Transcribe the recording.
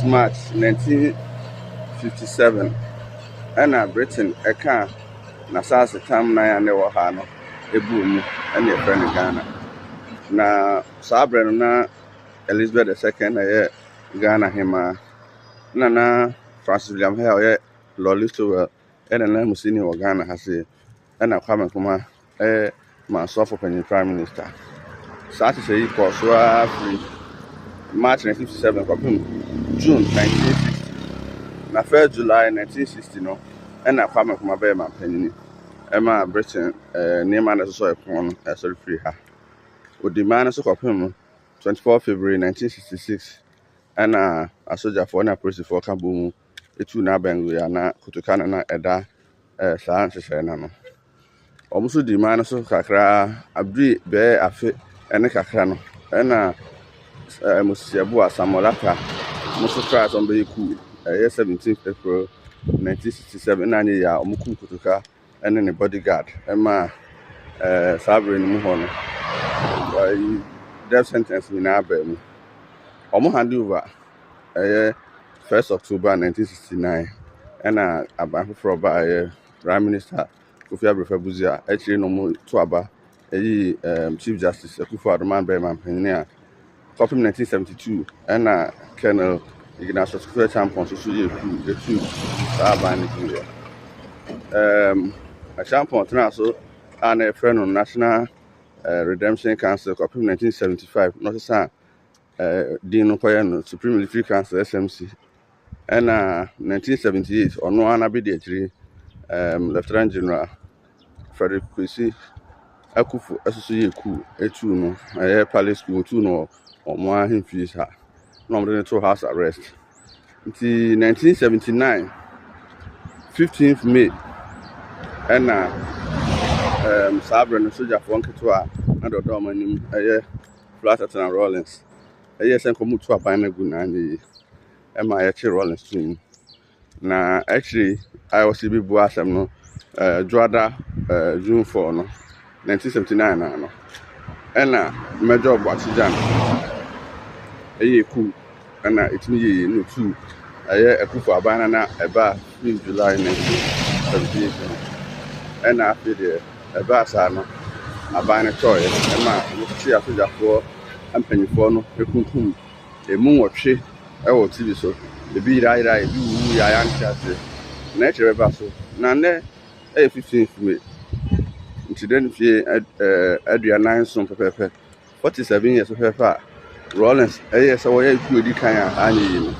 1st March 1957 ɛna Britain ɛkaa n'asase tam nan a na ɛwɔ ha no ebuu mu ɛna yɛfrɛ no Ghana. Na saa berɛ no na Elizabeth II na ɛyɛ Ghana hemaa. Na na Francis William Hare a ɔyɛ Lord Listowel ɛna na Musini wɔ Ghana ha sei. Ɛna Kwame Nkrumah ɛyɛ mansɔfo panyin, prime minister. Saa hyehyɛ yi kɔɔ so ara firi March 1957 kɔpem June 1960. Na 1 July 1960 no ɛna Kwame Nkrumah bɛyɛ mampanyini ɛma Britain nneɛma na ɛsosɔ ɛpono no ɛsɔre firi ha. Odi man no so kɔpem 24 February 1966 ɛna asogyafoɔ ne apolisifoɔ ka bɔ mu etu n'abɛn a na kotoka no na ɛda saa nhyehyɛe no ano. Wɔn nso di man no so kakra abere bɛyɛ afe ne kakra no ɛna Moses Yeboah, Samuel Atta wɔn nso try sɛ wɔbɛyɛ coup. Ɛyɛ 17 April 1967 na anyɛ yie a wɔn kum Kotoka ne ne bodyguard ɛma saa abere no mu hɔ no ɛyi death sentence nyinaa baa mu. Wɔn hand over ɛyɛ 1 October 1969 ɛna aban foforɔ baa, ɛyɛ Prime Minister Kofi Abrefa Busia. Akyire no wɔn to aba ɛyi Chief Justice Akufo Addo man bɛyɛ mampanin a kɔpem 1972 ɛna Colonel Ignatius Kufuor Acheampong nso so yɛ coup etu saa aban no guiɛ. Acheampong tena so a na yɛfrɛ no National Redemption Council kɔpem 1975 na ɔsesa din no kɔyɛ no Supreme Military Council, SMC. Ɛna 1978 ɔno ara n'abedi akyire Lieutenant General Frederick Kwesi Akufo nso so yɛ coup etu no, ɛyɛ palace coup, otu no wɔ wɔn ahemfie ha na wɔde no to house arrest. Nti 1979 15th May ɛna saa berɛ no sogyafoɔ nketewa a na dɔdɔ wɔn anim ɛyɛ Flight Lieutenant Rawlings ɛyɛ sɛ nkɔmɔ tu aban no agu na anyɛ yie ɛma yɛkye Rawlings to mu. Na akyire a wɔsi bi bu asɛm no Dwoada June 4 no 1979 na no ɛna Major Boakye Djan ɛyɛ coup ɛna ɛtumi yɛ yie na otu ɛyɛ Akufo aban no na ɛbaa firi July 1978 no. Ɛna afei deɛ ɛbaa saa no aban no tɔɔeɛ ɛma wɔkyekyere asogyafoɔ mpanyinfoɔ no ekunkum emu 8 ɛwɔ TV so, ebi yerayera, ebi wuwu yɛ a yɛante aseɛ na ɛkyerɛ bɛba so. Na nnɛ ɛyɛ 15th May nti dɛ mfie 47 pɛpɛɛpɛ, 47 years pɛpɛɛpɛ a Rawlings ɛyɛ sɛ wɔyɛ coup edi kan a anyɛ yie no.